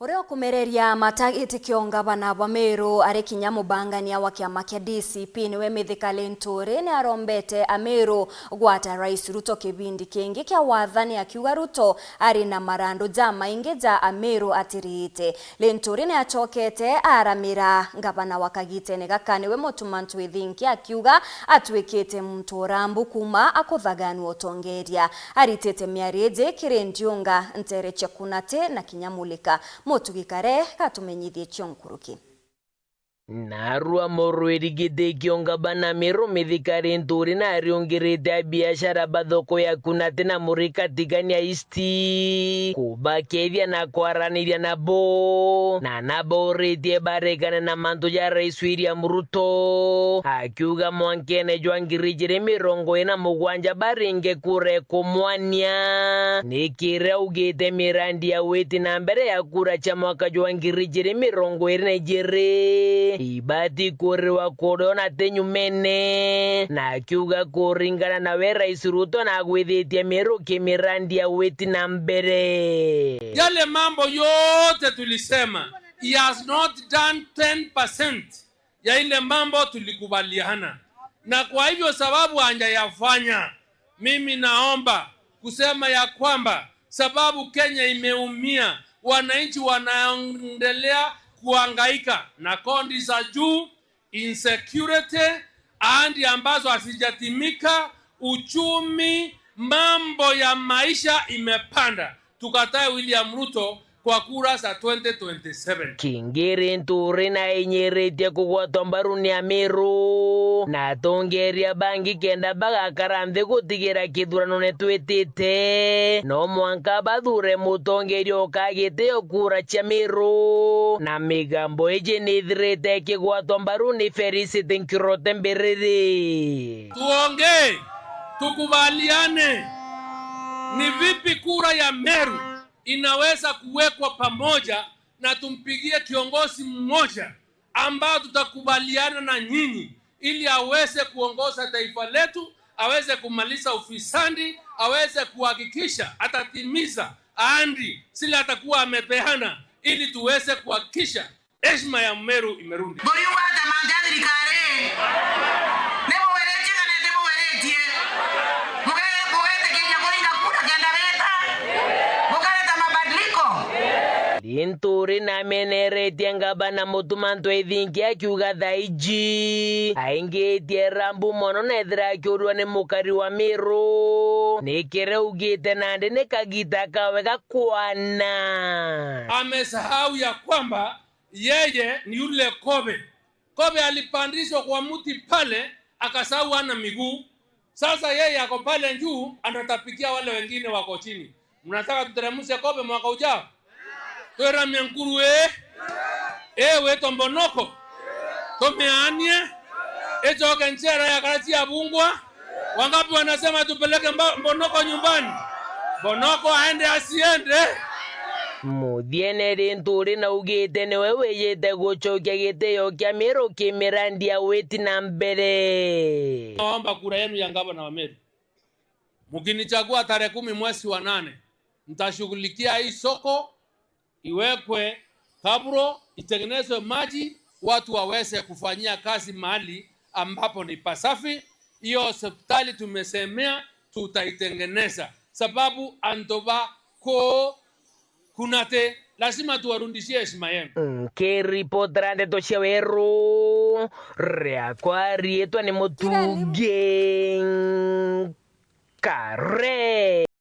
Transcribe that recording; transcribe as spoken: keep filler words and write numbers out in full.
Uria ukumereria mata giti kio ngavana bwa Meru ari kinya mubangania wa kiama kia D C P niwe Mithika Linturi ni arombete Ameru gwata Rais Ruto kibindi kingi kia wathani, akiuga Ruto ari na marandu jamaingi ja Ameru atiriite. Linturi ni acokete aramira ngavana wa kagitene gaka niwe Mutuma Ntwithinki, akiuga atwikite muntu urambu kuma akuthaganua utongeria. Aritite miario iji kiri Ndiunga, Ntere cia Kunati na kinya Mulika. Mutugi Kare gatumenyithie cio nkuruki. Narua murwiri giti kio ngavana Meru Mithika Linturi nariungirite abiashara ba thoko ya Kunati na Mulika Tigania East, kubakethia na kwaraniria nabo, na nabauritie barekane na mantu ja Rais William Ruto, akiuga mwankene jwa ngiri ijiri mirongo iri na mugwanja baringe kura ikumwania. Ni kiria augite mirandi ya witi na mbere ya kura cia mwaka jwa ngiri ijiri mirongo iri na ijiri ibati kuriwa kurio na ti nyumene, na akiuga kuringana na we Rais Ruto nagwithitie Meru ki mirandi ya witi na mbere. Yale mambo yote tulisema, he has not done ten percent ya ile mambo tulikubaliana. Na kwa hivyo, sababu hajayafanya, mimi naomba kusema ya kwamba sababu Kenya imeumia, wananchi wanaendelea kuhangaika na kodi za juu, insecurity, ahadi ambazo hazijatimika, uchumi, mambo ya maisha imepanda. Tukatae William Ruto kwa kura za twenty twenty-seven. Kingi Linturi nainyiritie kugwatwa mbaru ni Ameru na atongeria bangi kenda bagakara nthi gutigira kithurano ni twitite. No mwanka bathure mutongeria ukagitio kura cia Meru, na migambo iji ni ithirite ikigwatwa mbaru ni Felicity Nkirote Mbiriri. Tuongee, tukubaliane ni vipi kura ya Meru inaweza kuwekwa pamoja na tumpigie kiongozi mmoja ambao tutakubaliana na nyinyi ili aweze kuongoza taifa letu, aweze kumaliza ufisadi, aweze kuhakikisha atatimiza ahadi zile atakuwa amepeana, ili tuweze kuhakikisha heshima ya Mmeru imerudi. Buriuga atia mantu ja thirikari? Ni buwiritie kana ti buwiritie? Muge-, buwitikiria kuringa kura kenda beta bukareta mabadiliko? Linturi nameneretie ngavana Mutuma Ntwithinki akiuga thaa iji aingitie rambu mono na ethira akiurua ni mukari wa Meru. Ni kiria augite nandi ni kagita kawe ga kwana. Amesahau ya kwamba yeye ni yule kobe. Kobe alipandishwa kwa mti pale, akasahau hana miguu. Sasa yeye ako pale juu, anatapikia wale wengine wako chini. Mnataka tuteremshe kobe mwaka ujao? Twira miankuru ii, ii witwa mbonoko. Tumianie, icoke nchera ya karati ya bungwa. Wangapi wanasema tupeleke mba-, mbonoko nyumbani? Mbonoko aende asiende? Muthiene Linturi naugite niwe wijite gucokia gitio kia Meru ki mirandi ya witi na mbere. Naomba kura yenu ya ngavana wa Meru. Mkinichagua tarehe kumi mwezi wa nane, nitashughulikia hii soko iwekwe kabro, itengenezwe maji, watu waweze kufanyia kazi mahali ambapo ni pasafi. Hiyo hospitali tumesemea tutaitengeneza, sababu antu ba ku Kunati, lazima tuwarudishie heshima yenu. Nkiripotera ndeto cia weru, riakwa riitwa ni Mutugi. Kare.